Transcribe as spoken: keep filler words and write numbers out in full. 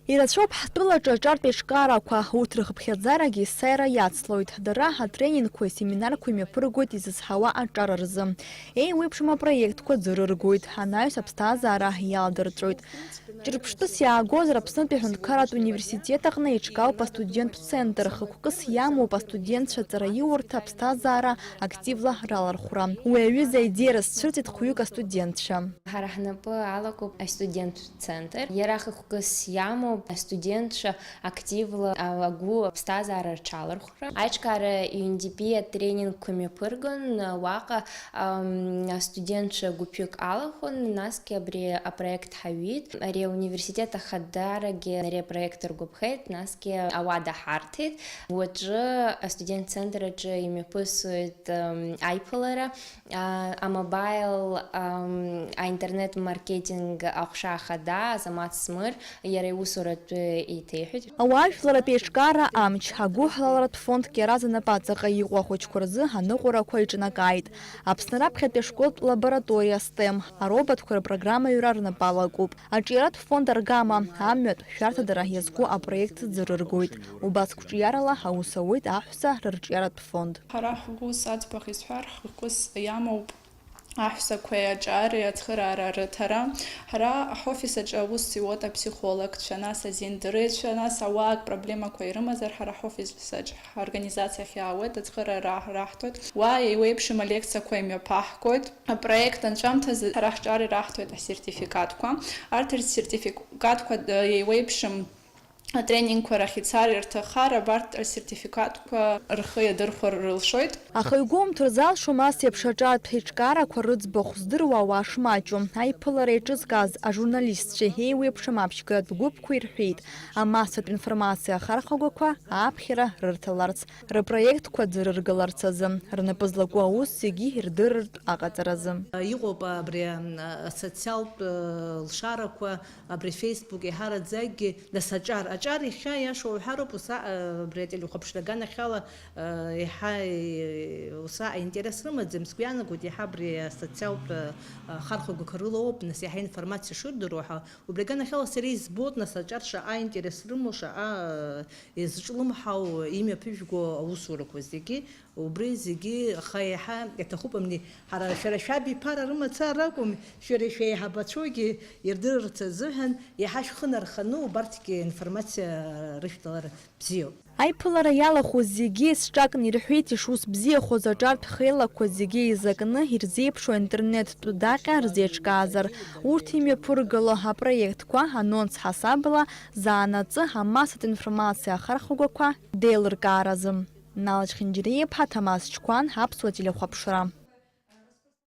Ирацәоуп ҳтәылаҿы аҿартә еиҿкаарақәа, урҭ рхыԥхьаӡарагьы есааира иацлоит. Дара атренингқәеи семинарқәеи мҩаԥыргоит изызҳауа аҿар рзы. Еиуеиԥшым апроектқәа ӡырыргоит, анаҩс аԥсҭазаара иаладырҵәоит. Ҿырԥштәыс иаагозар, Аԥснытәи аҳәынҭқарратә университет аҟны еиҿкаауп астуденттә центр, хықәкыс иамоуп астудентцәа аҵараиурҭа, аԥсҭазаара активла ралархәра. Уи аҩыза аидеиа рызцәырҵит хәҩык астудентцәа. Ҳара ҳнапы алакуп астуденттә центр. Иара хықәкыс иамоуп астудентцәа активла агәы аԥсҭазаара рҽалархәра. Аиҿкаара U N D P атренингқәа мҩаԥыргон, уаҟа, ам, астудентцәа гәыԥҩык алахәын, насгьы абри апроект ҳаҩит. Ари ауниверситет ахадарагьы ари апроект ргәаԥхеит, насгьы ауада ҳарҭеит. Уаҵәы астудент центр аҿы имҩаԥысуеит, ам, аиԥылара. А, амобаил, ам, аинтернет-маркетинг аҟәша ахада Азамаҭ Смыр иара иусуратәы еиҭеиҳәеит. Ауаажәларратә еиҿкаара амч, агәыҳалалратә фонд Кьараз анапаҵаҟа иҟоу ахәыҷқәа рзы аныҟәарақәа иҿнакааит. Аԥсны раԥхьатәи ашколтә лабораториа стем ароботқәа рпрограммаҩра рнапы алакуп. Аҿиаратә фонд Аргама амҩатә шәарҭадара иазку апроект ӡырыргоит. Убас қәҿиарала аус ауеит аҳәса рырҿиаратә фонд. Ҳара ҳус аӡбахә исҳәар, ҳхықәкыс иамоуп аҳәсақәеи аҿари ацхыраара рыҭара. Ҳара ҳофис аҿы аус иуоуп аԥсихологцәа, нас азиндырыҩцәа, нас ауаак проблемақәа ирымазар, ҳара ҳофис аҿы, ҳорганизациахь иаауеит, ацхыраара раҳҭоит. Уа еиуеиԥшым алекциақәа имҩаԥаҳгоит. Апроект анҵәамҭазы ҳара ҳҿар ираҳҭоит асертификатқәа. Арҭ асертификатқәа, э, еиуеиԥшым атренингқәа рахь ицар ирҭаххар, абарҭ асертификатқәа рхы иадырхәар рылшоит. Аха игәоумҭар залшом ас еиԥш аҿартә еиҿкаарақәа рыӡбахә здыруа ауаа шмаҷу. Аиԥылара еиҿызкааз ажурналистцәеи еиуеиԥшым аԥшьгаратә гәыԥқәа ирҳәеит, амассатә информациа ахархәагақәа аԥхьара рырҭаларц, рпроектқәа ӡырыргаларц азы, рнапы злаку аус зегьы ирдырыртә аҟаҵаразы. Иҟоуп абри, м, асоциалтә, э, лшарақәа, абри Facebook еиҳараӡакгьы, нас аҿар, аҿар иахьа иашоу уҳәароуп, уса-, э, абри ателехәаԥшра аганахьала, э, еиҳа, э, уса аинтерес рымаӡам, сгәы иаанагоит, еиҳа абри асоциалтә, э, хархәагақәа рыла ауп, нас еиҳа информациа шырдыруа ҳәа. Убри аганахьала сара избоит, нас аҿар шаҟа аинтерес рымоу, шаҟа, э, изҿлымҳау, имҩаԥыжәго аусурақәа зегьы, убри зегьы, аха еиҳа иаҭахуп, амни, ҳара, шәара шәабиԥара рымацара акәым, шәара шәеиҳабацәоугьы ирдырырц азыҳәан, еиҳа шәхы нарханы убарҭгьы информациа рышәҭалар бзиоуп. Аиԥылара иалахәыз зегьы еизҿакны ирҳәеит ишус бзиахоз аҿартә хеилақәа зегьы еизакны ирзеиԥшу аинтернеттә даҟьа рзеиҿкаазар, урҭ имҩаԥыргало апроектқәа анонс ҳасабала заанаҵы амассатә информациа ахархәагақәа деилыркааразы. Налач Хинџьариа-иԥҳа, Ҭамаз Чқәан, Аԥсуа телехәаԥшра.